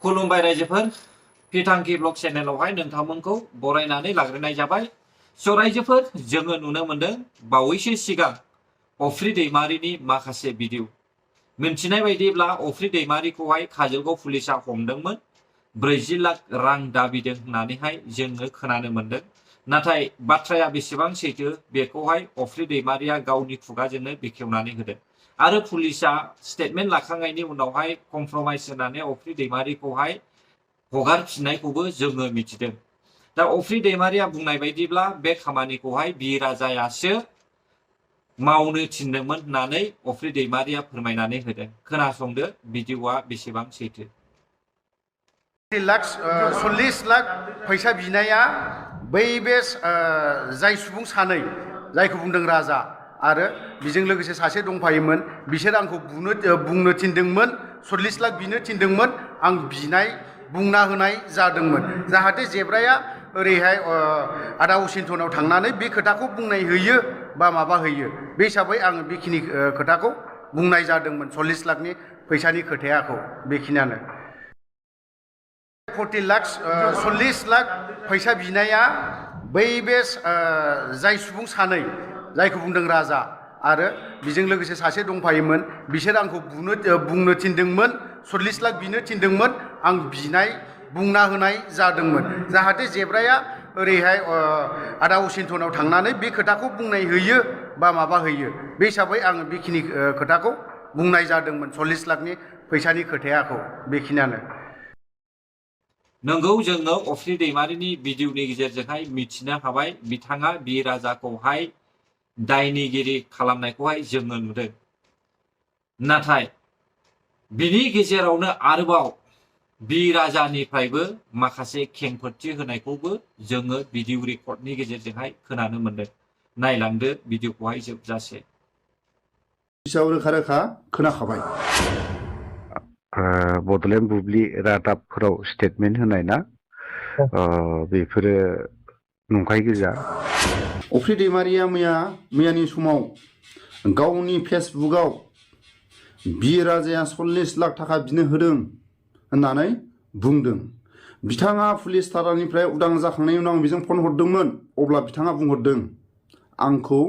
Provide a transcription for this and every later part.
खुलुमबाय रायजोफोर फिथांखि ब्लग चेनेलावहाय नोंथांमोनखौ बरायनानै लाग्रोनाय जाबाय। स' रायजोफोर जोङो नुनो मोनदों बावैसो सिगां अफ्रि दैमारिनि माखासे भिडिअ मिन्थिनाय बायदिब्ला अफ्रि दैमारिखौहाय काजलगाव पुलिसा हमदोंमोन 40 लाख रां दाबिदों होननानैहाय जोङो खोनानो मोनदों। नाथाय बाथ्राया बेसेबां सैथो बेखौहाय अफ्रि दैमारिया गावनि खुगाजोंनो बेखेवनानै होदों आरो पुलिसा स्टेटमेन्ट लाखांनायनि उनावहाय कमप्रमाइज होनानै अफ्रि दैमारिखौहाय हगारफिननायखौबो जोङो मिथिदों। दा अफ्रि दैमारिया बुंनाय बायदिब्ला बे खामानिखौहाय बि राजायासो मावनो थिनदोंमोन होननानै अफ्रि दैमारिया फोरमायनानै होदों। खोनासंदो भिडिअआ बेसेबां सैथो। 40 लाख फैसा बिनाया बै बे जाय सुबुं सानै जायखौ बुंदों राजा आरो बेजों लोगोसे सासे दंफायोमोन बिसोर आंखौ बुंनो थिनदोंमोन 40 लाख बिनो थिनदोंमोन आं बुंना होनाय जादोंमोन जाहाथे जेब्राया ओरैहाय आदा वाशिंटनाव थांनानै बे खोथाखौ बुंनाय होयो बा माबा होयो बे हिसाबै आङो बेखिनि खोथाखौ बुंनाय जादोंमोन 40 लाखनि फैसानि खोथायाखौ बेखिनियानो 40 लाख फैसा बिनाया बै बे जाय सुबुं सानै जायखौ बुंदों राजा आरो बेजों लोगोसे सासे दंफायोमोन बिसोर आंखौ बुंनो थिनदोंमोन 40 लाख बिनो थिनदोंमोन आं बुंना होनाय जादोंमोन जाहाथे जेब्राया ओरैहाय आदा वाशिंटनाव थांनानै बे खोथाखौ बुंनाय होयो बा माबा होयो बे हिसाबै आङो बेखिनि खोथाखौ बुंनाय जादोंमोन 40 लाखनि फैसानि खोथायाखौ बेखिनियानो। नंगौ जोङो अफ्रि दैमारिनि भिडिअनि गेजेरजोंहाय मिथिनो हाबाय बिथाङा बि राजाखौहाय दायनिगिरि खालामनायखौहाय जोङो नुदों। नाथाय बिनि गेजेरावनो आरोबाव बि राजानिफ्रायबो माखासे खेंफोरथि होनायखौबो जोङो भिडिअ रेकर्डनि गेजेरजोंहाय खोनानो मोनदों। नायलांदो भिडिअखौहाय जोबजासे। रोखा रोखा खोनाखाबाय बड'लेण्ड बुब्लि रादाबफोराव स्टेटमेन्ट होनाय ना बेफोरो नंखाय गोजा। अफ्रि दैमारिया मैयानि समाव गावनि फेसबुकआव बि राजाया 40 लाख थाखा बिनो होदों होननानै बुंदों। बिथाङा पुलिस थारानिफ्राय उदां जाखांनायनि उनाव आं बेजों फन हरदोंमोन अब्ला बिथाङा बुंहरदों आंखौ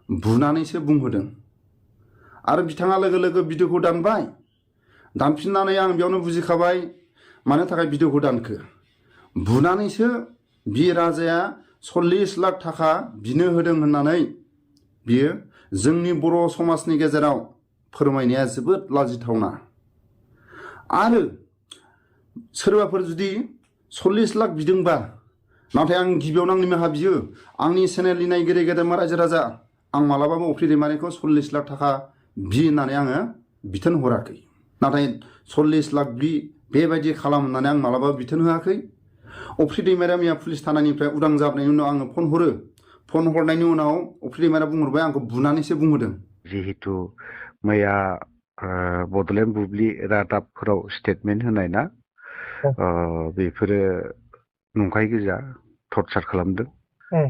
बुनानैसो बुंहोदों आरो बिथाङा लोगो लोगो भिडिअखौ दानबाय। दानफिननानै आं बेयावनो बुजिखाबाय मानो थाखाय भिडिअखौ दानखो। बुनानैसो बि राजाया 40 लाख थाखा बिनो होदों होननानै बियो जोंनि बर' समाजनि गेजेराव फोरमायनाया जोबोद लाजिथावना। आरो सोरबाफोर जुदि 40 लाख बिदोंबा नाथाय आं गिबियावनो आंनि निमाहा बियो आंनि चेनेलनि नायगिरि गेदेमा रायजो राजा आं मालाबाबो अफ्रि दैमारिखौ 40 लाख थाखा बि होननानै आङो बिथोन हराखै। नाथाय 40 लाख बेबायदि खालाम होननानै आं मालाबाबो बिथोन होआखै। अफ्रि दैमारिया मैया पुलिस थानानिफ्राय उदां जाबनायनि उनाव आङो फन हरो। फन हरनायनि उनाव अफ्रि दैमारिया बुंहरबाय आंखौ बुनानैसो बुंहोदों। जिहेतु मैया बड'लेण्ड बुब्लि रादाबफोराव स्टेटमेन्ट होनाय ना बेफोरो नंखाय गोजा टर्चार खालामदों।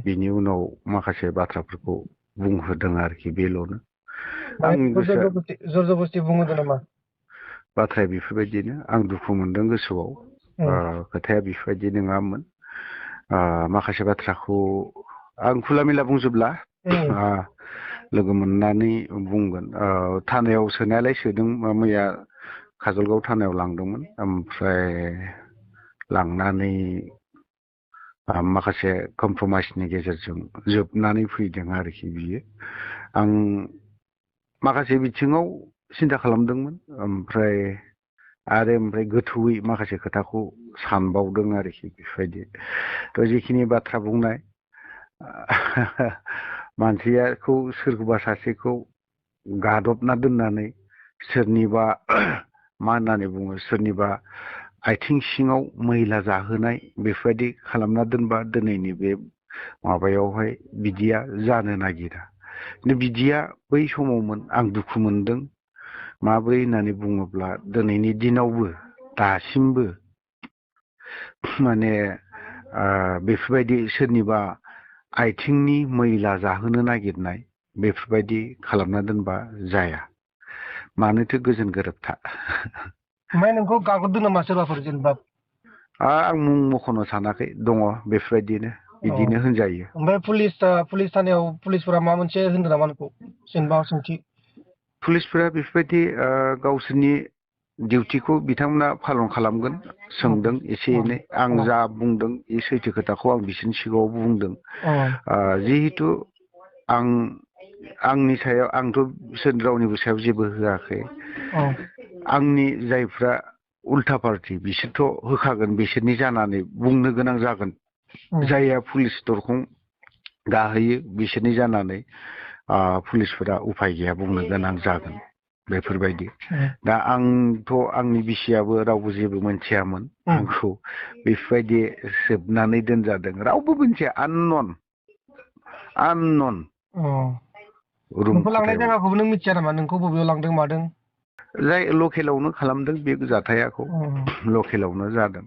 बिनि उनाव माखासे बाथ्राफोरखौ बुंहोदों आरोखि बेल'नो। आंनि गोसोआ जरजबस्ति बुंहोदों नामा? बाथ्राया बेफोरबायदिनो आं दुखु मोनदों गोसोआव। खोथाया बेफोरबायदि नङामोन। माखासे बाथ्राखौ आं खुला मेला बुंजोबला लोगो मोननानै बुंगोन। थानायाव सोनायालाय सोदों मैया काजलगाव थानायाव लांदोंमोन ओमफ्राय लांनानै माखासे कमप्रमाइसनि गेजेरजों जोबनानै फैदों आरोखि बियो। आं माखासे बिथिङाव सिन्था खालामदोंमोन ओमफ्राय गोथौयै माखासे खोथाखौ सानबावदों आरोखि बेफोरबायदि। थ' जिखिनि बाथ्रा बुंनाय मानसियाखौ सोरखौबा सासेखौ गादबना दोननानै सोरनिबा मा होननानै बुङो सोरनिबा आथिं सिङाव मैला जाहोनाय बेफोरबायदि खालामना दोनबा दिनैनि बे माबायावहाय बिदिया जानो नागिरा। बिदिया बै समावमोन आं दुखु मोनदों। माब्रै होननानै बुङोब्ला दिनैनि दिनावबो दासिमबो माने बेफोरबायदि सोरनिबा आथिंनि मैला जाहोनो नागिरनाय बेफोरबायदि खालामना दोनबा जाया। मानोथो गोजोन गोरोबथा ओमफ्राय नोंखौ गाग्लोबदों नामा सोरबाफोर जेनेबा? आं मुं मख'नो सानाखै दङ बेफोरबायदिनो बिदिनो होनजायो। ओमफ्राय पुलिस थानायाव पुलिसफोरा माबा मोनसे होनदों नामा नोंखौ जेनेबा सोंथि? पुलिसफोरा बेफोरबायदि गावसोरनि डिउटिखौ बिथांमोना पालन खालामगोन सोंदों एसे एनै आं जा बुंदों बे सैथो खोथाखौ आं बिसोरनि सिगाङाव बुंदों। जिहेथु आंनि सायाव आंथ' सोर रावनिबो सायाव जेबो होआखै। आंनि जायफ्रा उल्था पार्टि बिसोरथ' होखागोन बिसोरनि जानानै बुंनो गोनां जागोन। जायहा पुलिस दरखं गाहैयो बिसोरनि जानानै पुलिसफोरा उफाय गैया बुंनो गोनां जागोन बेफोरबायदि। दा आंथ' आंनि बिसियाबो रावबो जेबो मोनथियामोन आंखौ बेफोरबायदि जोबनानै दोनजादों रावबो मोनथिया आननन रुम नोंखौ लांनाय खथायाव जायगाखौबो नों मिथिया नामा नोंखौ बबेयाव लांदों मादों? जाय लकेलावनो खालामदों बे जाथायाखौ लकेलावनो जादों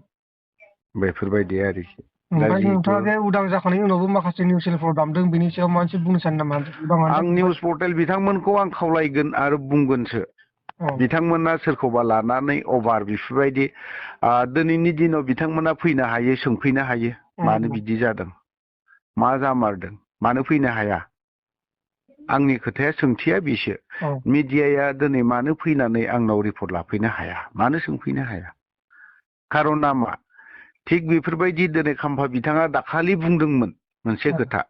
बेफोरबायदि आरोखि। दा ओमफ्राय जिहेथु नोंथाङा जे उदां जाखांनायनि उनावबो माखासे निउस चेनेलफोराव दामदों बेनि सायाव माबा मोनसे बुंनो सानो नामा? आं निउस पर्टेल बिथांमोनखौ आं खावलायगोन आरो बुंगोनसो बिथांमोना सोरखौबा लानानै अभार बेफोरबायदि दिनैनि दिनाव बिथांमोना फैनो हायो सोंफैनो हायो मानो बिदि जादों मा जामारदों मानो फैनो हाया। आंनि खोथाया सोंथिया बेसो मिडियाया दिनै मानो फैनानै आंनाव रिपर्ट लाफैनो हाया मानो सोंफैनो हाया खारना मा? थिग बेफोरबायदि दिनै खाम्फा बिथाङा दाखालि बुंदोंमोन मोनसे खोथा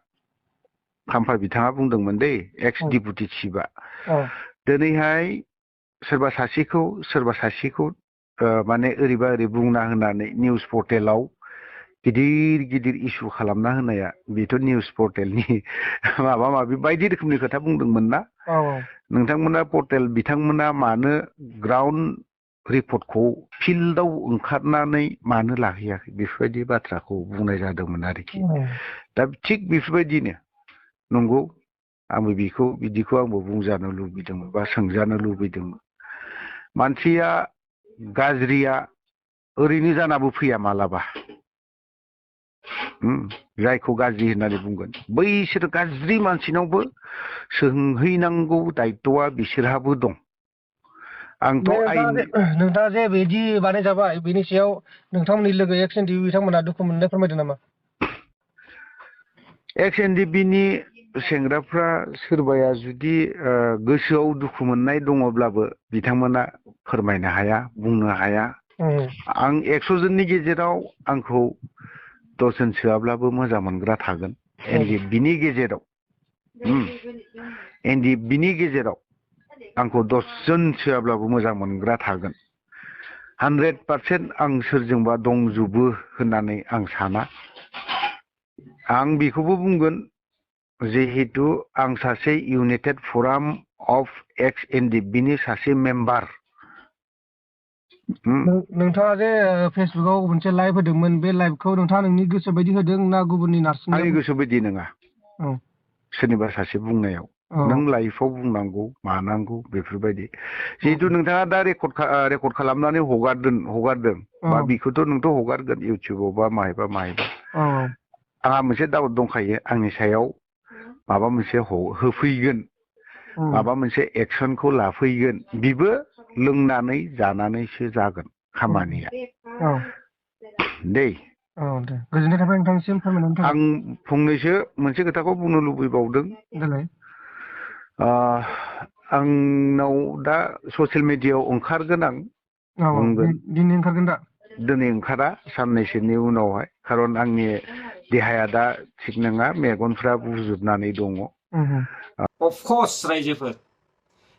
खाम्फा बिथाङा बुंदोंमोन दै एक्स डिपुटि चिफआ दिनैहाय सोरबा सासेखौ माने ओरैबा ओरै बुंना होनानै निउस पर्टेलाव गिदिर गिदिर इसु खालामना होनाया बेथ' निउस पर्टेलनि माबा माबि बायदि रोखोमनि खोथा बुंदोंमोन ना। नोंथांमोना पर्टेल बिथांमोना मानो ग्राउन्ड रिपर्टखौ फिल्डआव ओंखारनानै मानो लाहैयाखै बेफोरबायदि बाथ्राखौ बुंनाय जादोंमोन आरोखि। दा थिग बेफोरबायदिनो नंगौ आंबो बिदिखौ आंबो बुंजानो लुबैदोंमोन बा सोंजानो लुबैदोंमोन। मानसिया गाज्रिया ओरैनो जानाबो फैया मालाबा जायखौ गाज्रि होननानै बुंगोन बैसोर गाज्रि मानसिनावबो सोंहैनांगौ दायथ'आ बिसोरहाबो दं। आंथ' नोंथाङा जे बिदि बानाय जाबाय बेनि सायाव नोंथांमोननि लोगो एक्स एन टि बिथांमोना दुखु मोननाय फोरमायदों नामा? एक्स एन डि बिनि सेंग्राफ्रा सोरबाया जुदि गोसोआव दुखु मोननाय दङब्लाबो बिथांमोना फोरमायनो हाया बुंनो हाया। आं 100 जननि गेजेराव आंखौ 10 जन सोआब्लाबो मोजां मोनग्रा थागोन। बिनि गेजेराव आंखौ 10 जन सोआब्लाबो मोजां मोनग्रा थागोन। 100% आं सोरजोंबा दंजोबो होननानै आं साना। आं बेखौबो बुंगोन जिहेतु आं सासे united forum of X N D बिनि सासे मेम्बार। नोंथाङा जे फेसबुकाव मोनसे लाइभ होदोंमोन बे लाइभखौ नोंथाङा नोंनि गोसो बायदि होदों ना गुबुननि नारसिननायाव? आंनि गोसो बायदि नङा सोरनिबा सासे बुंनायाव नों लाइफआव बुंनांगौ मानांगौ बेफोरबायदि जिहेतु नोंथाङा दा रेकर्ड खालामनानै हगारदों बा बेखौथ' नोंथ' हगारगोन इउटुबाव बा माहायबा आंहा मोनसे दाउट दंखायो आंनि सायाव माबा मोनसे होफैगोन माबा मोनसे एक्सनखौ लाफैगोन बिबो लोंनानै जानानैसो जागोन खामानिया दै। गोजोननाय थाबाय नोंथांनिसिम फोरमायनायनि थाखाय। आं फंनैसो मोनसे खोथाखौ बुंनो लुबैबावदों। आंनाव दा ससियेल मिडियायाव ओंखारगोन आं बुंगोन दिनै ओंखारगोन दा? दिनै ओंखारा साननैसोनि उनावहाय खारन आंनि देहाया दा थिग नङा मेगनफ्रा बुजोबनानै दङ। अफकर्स रायजोफोर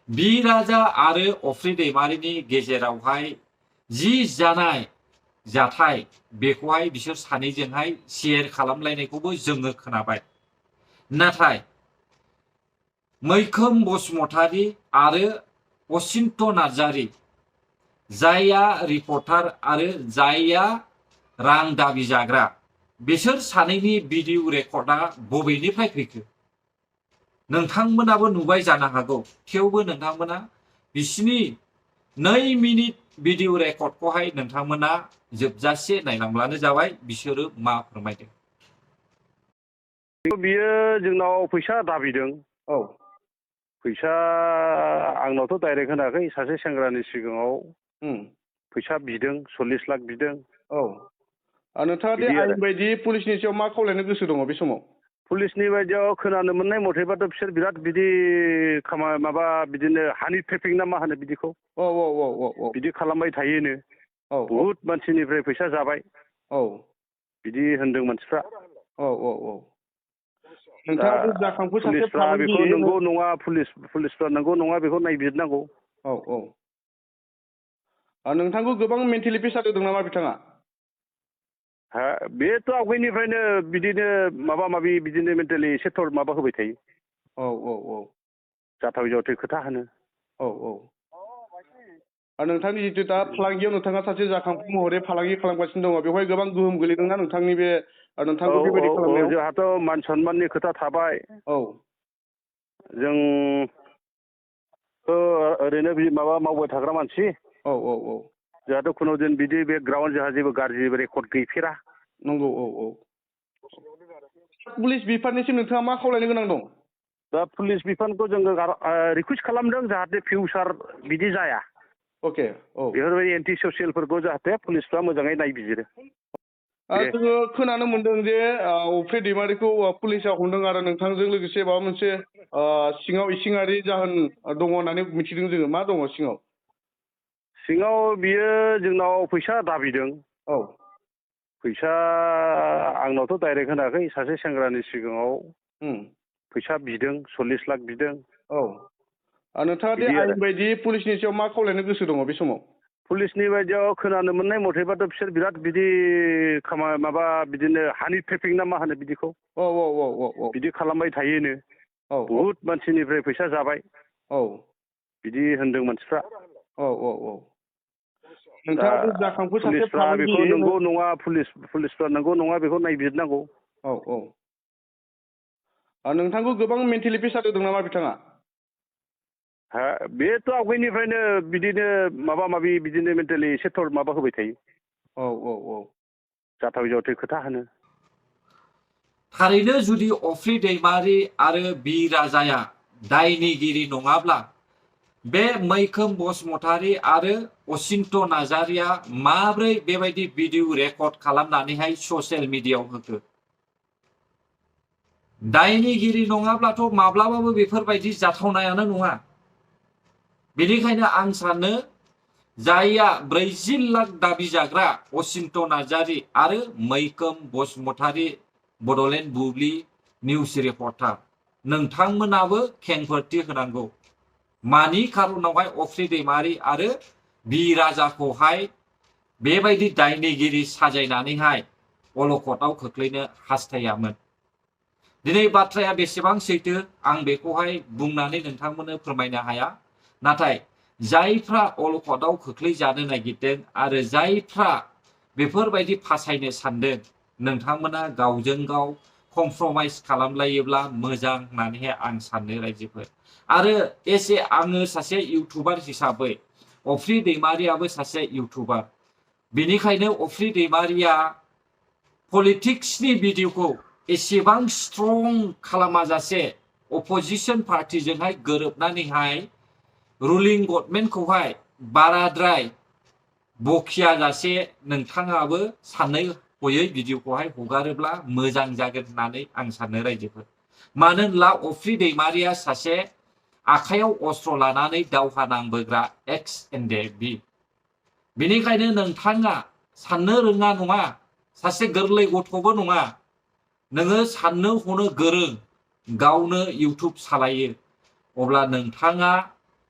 बि राजा आरो अफ्रि दैमारिनि गेजेरावहाय जि जानाय जाथाय बेखौहाय बिसोर सानैजोंहाय शेयार खालामलायनायखौबो जोङो खोनाबाय। नाथाय मैखोम बसुमतारी आरो असिन्त नार्जारी जायया रिपर्टार आरो जायया रां दाबि जाग्रा बिसोर सानैनि भिडिअ रेकर्डआ बबेनिफ्राय फैखो नोंथांमोनाबो नुबाय जानो हागौ। थेवबो नोंथांमोना बिसिनि 2 मिनिट भिडिअ रेकर्डखौहाय नोंथांमोना जोबजासे नायलांब्लानो जाबाय बिसोरो मा फोरमायदों। बियो जोंनाव फैसा दाबिदों। फैसा आंनावथ' डाइरेक्ट होनाखै सासे सेंग्रानि सिगाङाव फैसा बिदों 40 लाख बिदों। औ नोंथाङा दे बिदि आरो। आयेन बायदि पुलिसनि सायाव मा खावलायनो गोसो दङ बे समाव? पुलिसनि बायदियाव खोनानो मोननाय मथेबाथ' बिसोर बिराद बिदि माबा बिदिनो हानि ट्रेपिं ना मा होनो बिदिखौ औ बिदि खालामबाय थायोनो। औ बुहुद मानसिनिफ्राय फैसा जाबाय औ बिदि होनदों मानसिफ्रा। औ दा नोंथाङा जाखांफु सासे पुलिसफ्रा बेखौ फालांगिरि नंगौ नङा पुलिसफ्रा नंगौ नङा बेखौ नायबिजिरनांगौ। औ नोंथांखौ गोबां मेन्टेलि प्रेसार होदों नामा बिथाङा? हा बेथ' आवगायनिफ्रायनो बिदिनो माबा माबि बिदिनो मेन्टेलि एसे माबा होबाय थायो। औ जाथाव जाथाव खोथा होनो। नोंथांनि जितु दा फालांगियाव नोंथाङा सासे जाखांफु महरै फालांगि खालामगासिनो दङ बेवहाय गोबां गोहोम गोलैदोंना नोंथांनि बे नोंथांखौ बेबायदि खालामनायाव? जोंहाथ' मान सनमाननि खोथा थाबाय। औ जों ओरैनो माबा मावबाय थाग्रा मानसि। औ जोंहाथ' खुनु दिन बिदि बेकग्राउन्ड जोंहा जेबो गाज्रि रेकर्ड गैफेरा। नंगौ औ पुलिस बिफाननिसिम नोंथाङा मा खावलायनो गोनां दं? दा पुलिस बिफानखौ जोङो रिकुवेस्ट खालामदों जाहाथे फिउचार बिदि जाया। अके औ बेफोरबायदि एन्टि ससियेलफोरखौ जाहाथे पुलिसफ्रा मोजाङै नायबिजिरो। जोङो खोनानो मोनदों जे अफ्रि दैमारिखौ पुलिसा हमदों आरो नोंथांजों लोगोसे माबा मोनसे सिङाव इसिङारि जाहोन दङ होननानै मिथिदों जोङो। मा दङ सिङाव? सिङाव बियो जोंनाव फैसा दाबिदों। औ फैसा आंनावथ' डाइरेक्ट होनाखै सासे सेंग्रानि सिगाङाव फैसा बिदों 40 लाख बिदों। औ नोंथाङा दे बिदि आरो। आयेन बायदि पुलिसनि सायाव मा खावलायनो गोसो दङ बे समाव? पुलिसनि बायदियाव खोनानो मोननाय मथेबाथ' बिसोर बिराद बिदि माबा बिदिनो हानि ट्रेपिं ना मा होनो बिदिखौ औ बिदि खालामबाय थायोनो। बुहुद मानसिनिफ्राय फैसा जाबाय बिदि होनदों मानसिफ्रा। औ नोंथाङा जाखांफु सासे पुलिसफ्रा बेखौ फालांगिरि नंगौ नङा पुलिसफ्रा नंगौ नङा बेखौ नायबिजिरनांगौ। औ नोंथांखौ गोबां मेन्टेलि प्रेसार होदों नामा बिथाङा? हा बेथ' आवगायनिफ्रायनो बिदिनो माबा माबि बिदिनो मेन्टेलि एसे माबा होबाय थायो। औ जाथाव जाथाव खोथा होनो। थारैनो जुदि अफ्रि दैमारि आरो बि राजाया दायनिगिरि नङाब्ला बे मैखोम बसुमतारी आरो असिन्त नार्जारिया माब्रै बेबायदि भिडिअ रेकर्ड खालामनानैहाय ससियेल मिडियायाव होखो? दायनिगिरि नङाब्लाथ' माब्लाबाबो बेफोरबायदि जाथावनायानो नङा। बेनिखायनो आं सानो जायया 40 लाख दाबि जाग्रा असिन्त नार्जारि आरो मैखोम बसुमतारी बड'लेण्ड बुब्लि निउस रिपर्टार नोंथांमोनाबो खेंफोरथि होनांगौ। मानि खारनावहाय अफ्रि दैमारि आरो बि राजाखौहाय बेबायदि दायनिगिरि साजायनानैहाय अलखदाव खोख्लैनो हास्थायामोन। दिनै बाथ्राया बेसेबां सैथो आं बेखौहाय बुंनानै नोंथांमोननो फोरमायनो हाया। नाथाय जायफ्रा अलखदाव खोख्लैजानो नागिरदों आरो जायफ्रा बेफोरबायदि फासायनो सानदों नोंथांमोना गावजों गाव कमप्रमाइज खालामलायोब्ला मोजां होननानैहाय आं सानो रायजोफोर। आरो आङो सासे इउटुबार हिसाबै अफ्रि दैमारियाबो सासे इउटुबार। बेनिखायनो अफ्रि दैमारिया पलिटिक्सनि भिडिअखौ एसेबां स्ट्रं खालामाजासे अपोजिशन पार्टिजोंहाय गोरोबनानैहाय रुलिं गभर्नमेन्टखौहाय बाराद्राय बखियाजासे नोंथाङाबो सानै हयै भिडिअखौहाय हगारोब्ला मोजां जागोन होननानै आं सानो रायजोफोर। मानो होनब्ला अफ्रि दैमारिया सासे आखायाव अस्त्र लानानै दावहा नांबोग्रा एक्स NDFB। बेनिखायनो नोंथाङा साननो रोङा नङा, सासे गोरलै गथ'बो नङा। नोङो साननो हनो गोरों, गावनो इउटुब सालायो। अब्ला नोंथाङा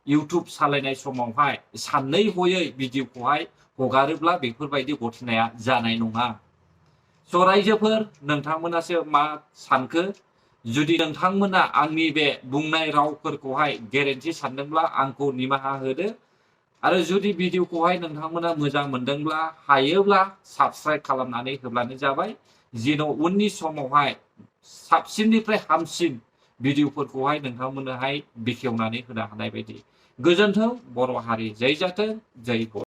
इउटुब सालायनाय समावहाय साननै हयै भिडिअखौहाय हगारोब्ला बेफोरबायदि घटनाया जानाय नङा। स' रायजोफोर नोंथांमोनासो मा सानखो? जुदि नोंथांमोना आंनि बे बुंनाय रावफोरखौहाय गेरेन्थि सानदोंब्ला आंखौ निमाहा होदो। आरो जुदि भिडिअखौहाय नोंथांमोना मोजां मोनदोंब्ला हायोब्ला साबस्क्राइब खालामनानै होब्लानो जाबाय। जेन' उननि समावहाय साबसिननिफ्राय हामसिन भिडिअफोरखौहाय नोंथांमोननोहाय बेखेवनानै होनो हानाय बायदि। गोजोन्थों बर' हारि, जै जाथों, जै बर'।